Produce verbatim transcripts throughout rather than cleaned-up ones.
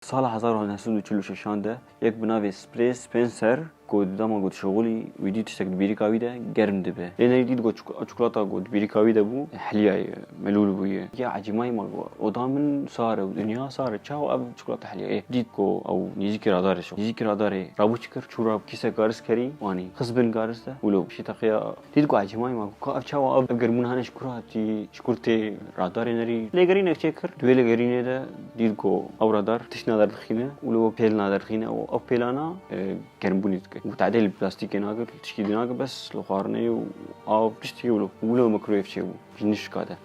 Sala hezar û neh sed û çil û şeşan de yek bi navê Spray Spencer ku di dema ku dişixulî wî dît tiştek di bîrîka wî de germ dibe. Lê nerî dît ku çik-, çikolata ku di bîrîka wî de bû heliyaye, melûl bûye. Ya ecîmayî ma ku oda min sar e û dinya sar e, çawa ev çikolata heliyaye? Dît ku ew nêzîkî radarê şo. Nêzîkî radarê rabû çi kir? Çû ra kîseka rizkerî wanî, xist bin garis de û lo şî teqiya. Dît ku ecîmayî ma ku ka ev çawa ev, ev germbûn hene ji kur hatî, ji kur tê radarê nerî. Lêgerînek çêkir. Di wê lêgerînê de dît ku ew radar tişt naderdixîne û li we pêl naderdixîne û ew pêlana, e, germbûnê dike. Û tadê li plastîkê nake, tiştî dî nake, bes li xwarinê û av tiştî û li, û li mikrowêv çêbû ji nişka de.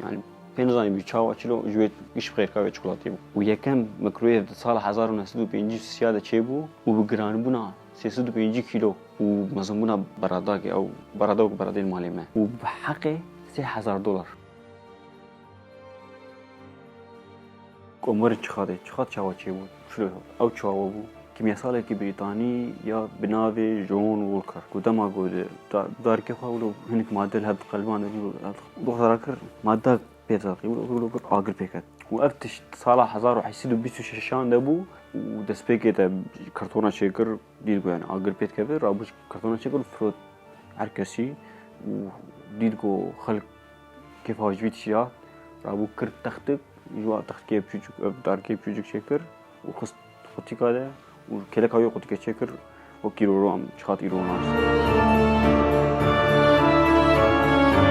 Yani pê nizanî bî çawa çilo ji wê giş bi xêrka wê çikolatê bû. Û yekem mikrowêv di sala hezar û neh sed û pêncî û sê de çêbû û bi giranbûna sê sed û pêncî kîlo û mezinbûna beradagê ew, berada wek beradeyên malê me û bi heqê sê hezar dolar. Komberê çixatê, çixat çawa çêbû? Çilo ew çawa bû? Kîmyasalekî Brîtanî ya bi navê John Walker ku dema ku di da-, darkê xwe wilo hinek madde li hev diqelibandin, wilo doxtera kir madde pê daqî, wilo, wilo kir agir pê ket. Û ev tişt sala hezar û heşt sed û bîst û şeşan de bû û destpêkê te kartona çêkir, dît ku yani agir pê dikeve, rabû ji kartona çêkir û firot her kesî û dît ku xelk kêfa ji vî tiştî hat, rabû kir textik, ji wa textikê biçûçik, ev darkê biçûçik çêkir û xist qutîka de û kêleka wî qutîkê çêkir û kîroran, çiqat îro nas.